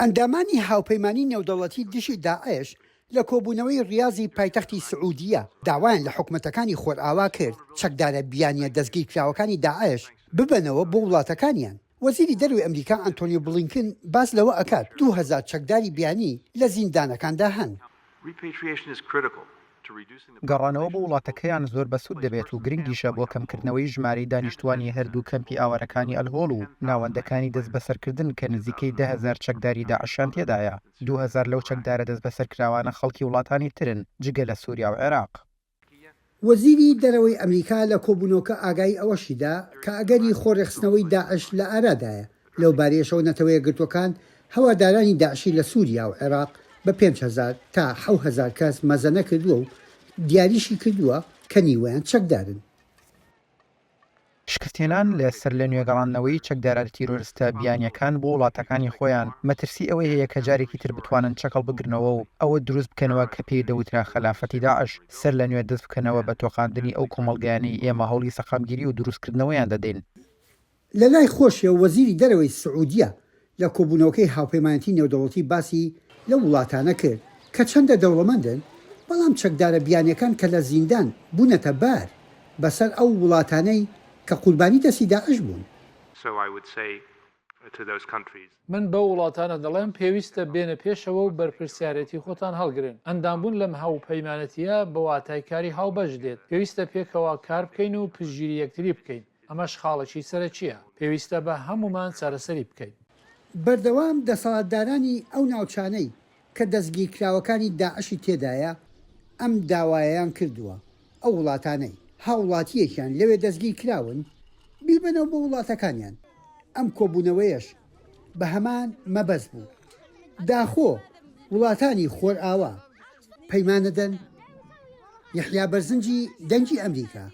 ئەندامانی هاوپەیمانی نێودەوڵەتی دژی داعش لە کۆبوونەوەی ڕیازی پایتەختی سعودیە داوایان لە حکومەتەکانی خۆرئاوا کرد چەکدارە بیانییە دەستگیرکراوەکانی داعش ببەنەوە بۆ وڵاتەکانیان. وەزیری دەرەوەی ئەمریکا ئەنتۆنیۆ بڵینکن باس لەوە ئەکات 2000 چەکداری بیانی لە زیندانەکاندا هەن. گەڕانەوە بۆ وڵاتەکەیان زۆر بەسوود دەبێت و گرنگیشە بۆ کەمکردنەوەی ژمارەی دانیشتووانی هەردوو کەمپی ئاوارەکانی ئەلهۆڵ و ناوەندەکانی دەستبەسەرکردن کە نزیکەی 10,000 چەکداری داعشیان تێدایە. 2000 لەو چەکدارە دەستبەسەرکراوانە خەڵکی وڵاتانی ترن جگە لە سووریا و عێراق. وەزیری دەرەوەی ئەمریکا لە کۆبوونەوەکە ئاگایی ئەوەشی دا کە ئەگەری خۆڕێکخستنەوەی داعش لە ئارادایە، لەو بارەیەشەوە نەتەوەیەکگرتووەکان هەوادارانی داعشی لە سووریا و عێراق بە 5000 تا 7000 کەس مەزەنە کردووە و دیاریشی کردووە کە نیوەیان چەکدارن. شکستهێنان لە سەرلەنوێ گەڕاندنەوەی چەکدارە تیرۆرستە بیانییەکان بۆ وڵاتەکانی خۆیان، مەترسی ئەوەی هەیە کە جارێکی تر بتوانن چەک هەڵبگرنەوە و ئەوە دروست بکەنەوە کە پێی دەوترا خەلافەتی داعش، سەرلەنوێ دەست بکەنەوە بە تۆقاندنی ئەو کۆمەڵگایانەی ئێمە هەوڵی سەقامگیری و دروستکردنەوەیان دەدەین. لەلای خۆشیەوە وەزیری دەرەوەی سعودیە لە کۆبوونەوەکەی هاوپەیمانێتی نێودەوڵەتی باسی لەو وڵاتانە کرد کە چەندە دەوڵەمەندن، بەڵام چەکدارە بیانیەکان کە لە زیندان بوونەتە بار بەسەر ئەو وڵاتانەی کە قوربانی دەستی داعش بوون. من بەو وڵاتانە دەڵێم پێویستە بێنە پێشەوە و بەرپرسیارێتی خۆتان هەڵگرن. ئەندامبوون لەم هاوپەیمانێتییە بە واتای کاری هاوبەش دێت. پێویستە پێکەوە کار بکەین و پشتگیری یەکتری بکەین. ئەمەش خاڵێکی سەرەکییە. پێویستە بە هەموومان چارەسەری بکەین. بەردەوام دەسەڵاتدارانی ئەو ناوچانەی کە دەستگیرکراوەکانی داعشی تێدایە ئەم داوایەیان کردووە، ئەو وڵاتانەی هاوڵاتییەکیان لەوێ دەستگیرکراون بیبەنەوە بۆ وڵاتەکانیان، ئەم کۆبوونەوەیەش بە هەمان مەبەست بوو. داخۆ وڵاتانی خۆرئاوا پەیمان دەدەن؟ یەحیا بەرزنجی، دەنگی ئەمریکا.